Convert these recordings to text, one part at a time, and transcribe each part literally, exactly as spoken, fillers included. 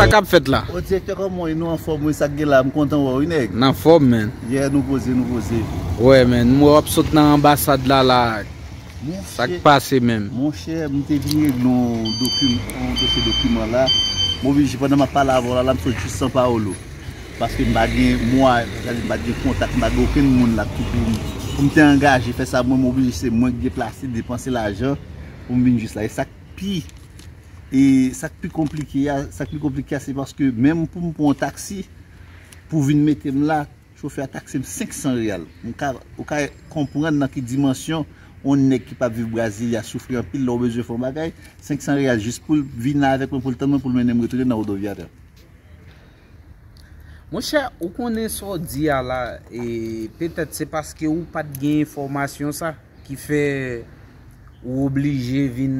Sa k ap fèt la? Ô, direktè, kòman w ye? Nou anfòm, wi, sa k gen la, m kontan wè w, wi, nèg. N anfòm, man. Yeah, nou poze, nou poze. Wè, man, m wè w ap sot nan anbasad la, la. Sa k pase menm? Monchè, m te vin regle yon dokiman, yon dosye dokiman la. M oblije, pandan m ap pale avè w la, la, m sot jis São Paulo. Paske m pa gen mwa, m pa gen kontak, m pa gen okenn moun la ki pou m, pou m te angaje fè sa, mwen, m oblije, se mwen ki deplase, depanse lajan pou m vin jis la. E sa k pi, e sa k pi konplike a, sa k pi konplike a, se paske menm pou m pran yon taksi, pou vin mete m la, chofè a takse m senk san reyal. M ka, ou ka konprann nan ki dimansyon yon nèg ki p ap viv Brasilia soufri anpil lè w bezwen fè yon bagay, senk san reyal jis pou l vin la avèk mwen, pou l tann mwen, pou l mennen m retounen nan Rodoviária. Monchè, ou konnen sa w di a la, e petèt se paske ou pa t gen enfòmasyon sa ki fè ou oblije vin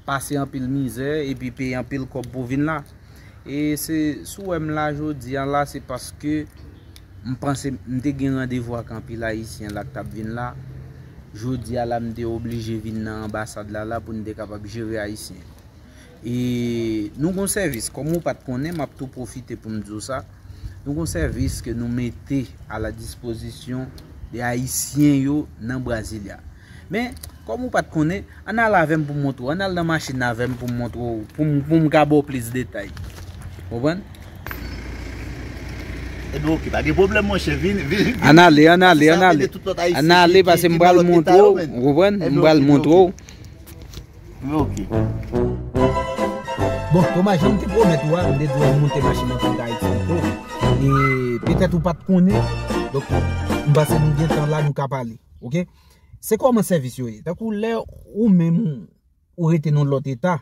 pase anpil mizè epi peye anpil kòb pou w vin la. E se, si w wè m la jodi a la, se paske m panse m te gen randevou ak anpil Ayisyen la k t ap vin la. Jodi a la, m te oblije vin nan anbasad la, la pou n te kapab jere Ayisyen. E nou gon sèvis, kòm ou pa t konnen, m ap tou pwofite pou m di w sa. Nou gon sèvis ke nou mete a la dispozisyon de Ayisyen yo nan Brasilia. Men, kòm ou pa t konnen, ann al avè m pou m montre w, ann al nan machin avè m pou m montre w, pou m, pou m ka ba w plis detay. Konprann? Ebyen, oke, pa gen pwoblèm, monchè, vin, vin, vin. Ann ale, ann ale, ann ale. Ann ale, paske m pral montre w, ou konprann? M pral montre w. Bon, Toma, jan m te pwomèt ou a, m te di w m monte machin nan pou m ta eksplike w. E petèt ou pa t konnen, donk, m panse nou gen tan la, nou ka pale, oke? Se kòman sèvis yo ye. Tankou lè ou menm ou rete nan lòt eta,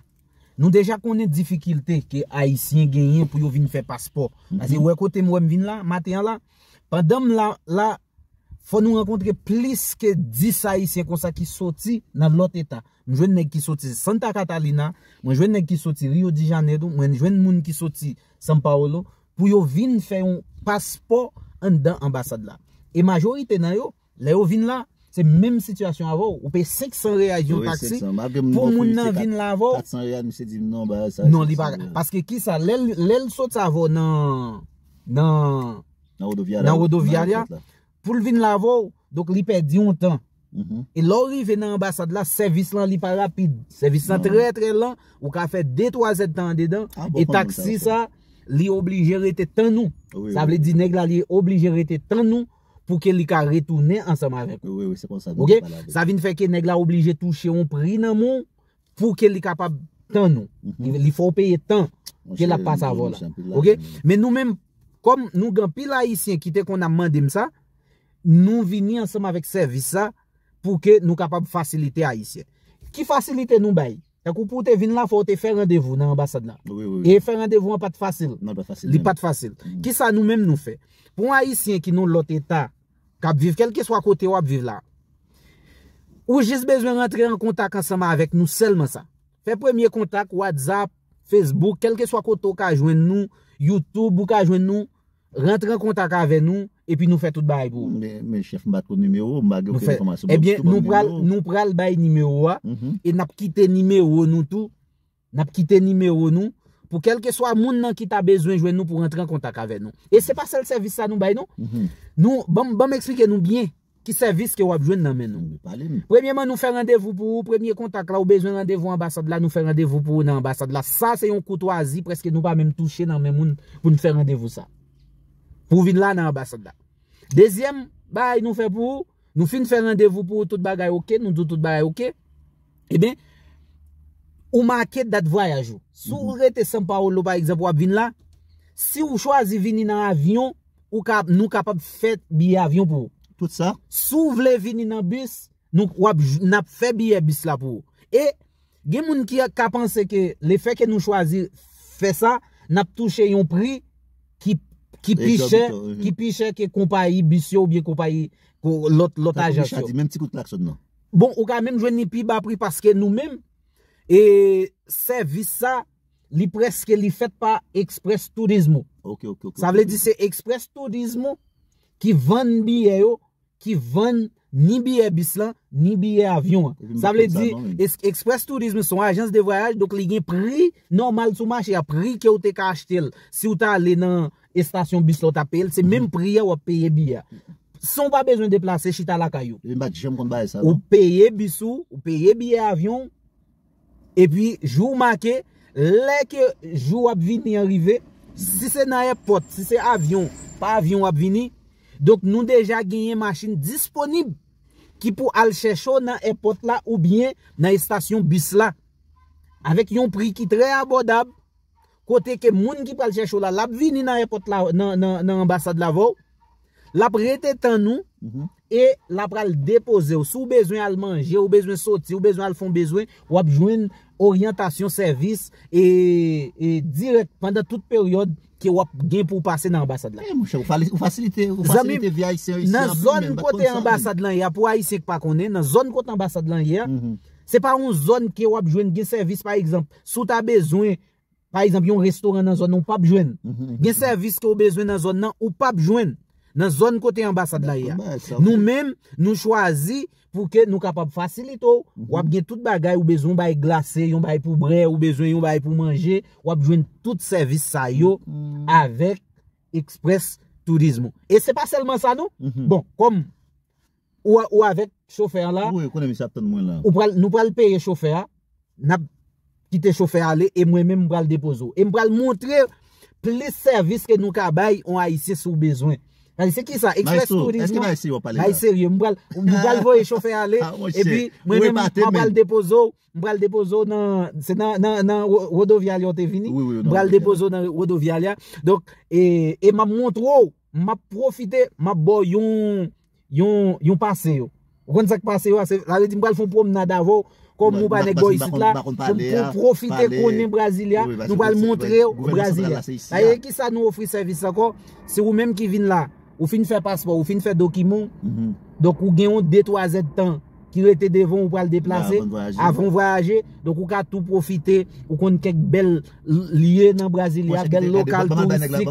nou deja konnen difikilte ke Ayisyen genyen pou yo vin fè paspò. Paske ou wè kote m wè m vin la, maten an la, pandan m la, la, fò nou rankontre plis ke dis Ayisyen konsa ki soti nan lòt eta. M jwenn nèg ki soti Santa Catalina, mwen jwenn nèg ki soti Rio de Janeiro, mwen jwenn moun ki soti São Paulo, pou yo vin fè yon paspò anndan anbasad la. E majorite nan yo, lè yo vin la, se menm sitiyasyon avè w. Ou peye senk san reyal yon taksi pou moun nan vin la avè w. Kat san reyal, misye di m non, bagay sa. Non, li pa. Paske kisa, lè l, lè l soti avè w nan, nan, nan Rodoviária, pou l vin la avè w, donk li pèdi yon tan. E lè w rive nan anbasad la, sèvis lan li pa rapid. Sèvis lan trè, trè lan, ou ka fè de, twa zèdtan andedan, e taksi sa, li oblije rete tann ou. Sa vle di nèg la, li oblije rete tann ou pou ke li ka retounen ansanm avèk ou. Wi, wi, se konsa nou te pale avèk. Sa vin fè ke nèg la oblije touche yon pri nan men w pou ke li kapab tann ou. Li, li fè w peye tan ke l ap pase avè w la. Oke? Men nou menm, kòm nou gen anpil Ayisyen ki te konn ap mande m sa, nou vini ansanm avèk sèvis sa pou ke nou kapab fasilite Ayisyen. Ki fasilite nou bay? Tankou pou w te vin la, fò w te fè randevou nan anbasad la. Wi, wi, wi. E fè randevou an pa t fasil. Non, li pa t fasil menm. Li pa t fasil. Kisa nou menm nou fè? Pou yon Ayisyen ki nan lòt eta, k ap viv kèlkeswa kote w ap viv la, ou jis bezwen rantre an kontak ansanm avèk nou sèlman sa. Fè premye kontak, WhatsApp, Facebook, kèlkeswa kote w ka jwenn nou, YouTube, ou ka jwenn nou, rantre an kontak avè nou, epi nou fè tout bagay pou ou. Men, men chèf, m pa t konn nimewo w, m pa gen okenn enfòmasyon. Ebyen, nou pral, nou pral bay nimewo a, e n ap kite nimewo nou tou, n ap kite nimewo nou, pou kèlkeswa moun nan ki ta bezwen jwenn nou pou rantre an kontak avè nou. E se pa sèl sèvis sa nou bay, non. Nou, ban m, ban m eksplike nou byen. Ki sèvis ke w ap jwenn nan men nou? Wi, pale m. Premyeman, nou fè randevou pou ou. Premye kontak la, ou bezwen randevou anbasad la, nou fè randevou pou ou nan anbasad la. Sa se yon koutwazi, prèske nou pa menm touche nan men moun pou n fè randevou sa. Pou w vin la nan anbasad la. Dezyèm bagay nou fè pou ou, nou fin fè randevou pou ou, tout bagay oke, nou di w tout bagay oke. Ebyen, ou make dat vwayaj ou. Si w rete São Paulo, pa egzanp, w ap vin la, si w chwazi vini nan avyon, ou ka, nou kapab fè biyè avyon pou ou. Tout sa? Si w vle vini nan bis, nou, w ap, n ap fè biyè bis la pou ou. E gen moun ki ka panse ke lefè ke nou chwazi fè sa, n ap touche yon pri ki, ki pi chè, ki pi chè ke konpayi bis yo oubyen konpayi, lòt, lòt ajans yo. Menm ti kout klaksòn nan. Bon, ou ka menm jwenn li pi ba pri paske nou menm, e sèvis sa, li prèske, li fèt pa Express Turismo. Oke, oke, oke. Sa vle di se Express Turismo ki vann biyè yo, ki vann ni biyè bis lan, ni biyè avyon an. Sa vle di, Express Tourism se yon ajans de vwayaj, donk li gen pri nòmal sou mache a, pri ke w te ka achte l si w ta ale nan estasyon bis la, w t ap peye l, se menm pri a w ap peye biyè a. San w pa bezwen deplase, chita lakay ou. Ou peye bis ou, ou peye biyè avyon, epi jou w make, lè ke jou w ap vini an rive, si se nan èpòt, si se avyon, pa avyon w ap vini, donk nou deja genyen machin disponib ki pou al chèche w nan èpòt la oubyen nan estasyon bis la, avèk yon pri ki trè abòdab, kote ke moun ki pral chèche w la, l ap vini nan èpòt la, nan, nan, nan anbasad la avè w, l ap rete tann ou, e l ap al depoze w. Si w bezwen al manje, ou bezwen soti, ou bezwen al fè yon bezwen, w ap jwenn oryantasyon, sèvis, e, e dirèk pandan tout peryòd ke w ap gen pou w pase nan anbasad la. Eh, monchè, ou fali-, ou fasilite, ou fasilite vi Ayisyen isi nan zòn kote anbasad lan ye a, pou Ayisyen ki pa konnen, nan zòn kote anbasad lan ye a, se pa yon zòn ke w ap jwenn gen sèvis, pa egzanp, si w ta bezwen, pa egzanp, yon restoran nan zòn nan, ou p ap jwenn. Gen sèvis ke w bezwen nan zòn nan, ou p ap jwenn nan zòn kote anbasad la ye a. Nou menm, nou chwazi pou ke nou kapab fasilite w. W ap gen tout bagay, ou bezwen yon bagay glase, yon bagay pou bwè, ou bezwen yon bagay pou manje, w ap jwenn tout sèvis sa yo avèk Express Tourism. E se pa sèlman sa non. Bon, kòm ou, ou avèk chofè a la, ou pral, nou pral peye chofè a, n ap kite chofè a ale, e mwen menm m pral depoze w. E m pral montre plis sèvis ke nou ka bay yon Ayisyen si w bezwen. Paske se kisa? Express Tourism. Bay serye, m pral, nou pral voye chofè a ale, epi mwen menm m pral depoze w, m pral depoze w nan, se nan, nan, nan Ro-, Rodovialia w te vini. M pral depoze w nan Rodovialia. Donk, e, e m ap montre w, m ap pwofite, m ap ba w yon, yon, yon pase yo. Ou konn sa k pase yo a? Se, sa vle di m pral fè yon pwomnad avè w, kòm ou pa nèg bò isit la, pou, pou pwofite konnen Brasilia, nou pral montre w Brasilia. Dayè, kisa nou ofri sèvis ankò? Se ou menm ki vin la, ou fin fè paspò, ou fin fè dokiman w, donk ou gen yon de twa zèdtan ki rete devan w, ou pral deplase avan w vwayaje. Donk ou ka tou pwofite, ou konn kèk bèl lye nan Brasilia, bèl lokal touristik.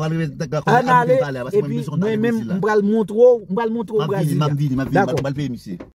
Ann ale, epi mwen menm, m pral montre w, m pral montre w Brasilia. Dakò.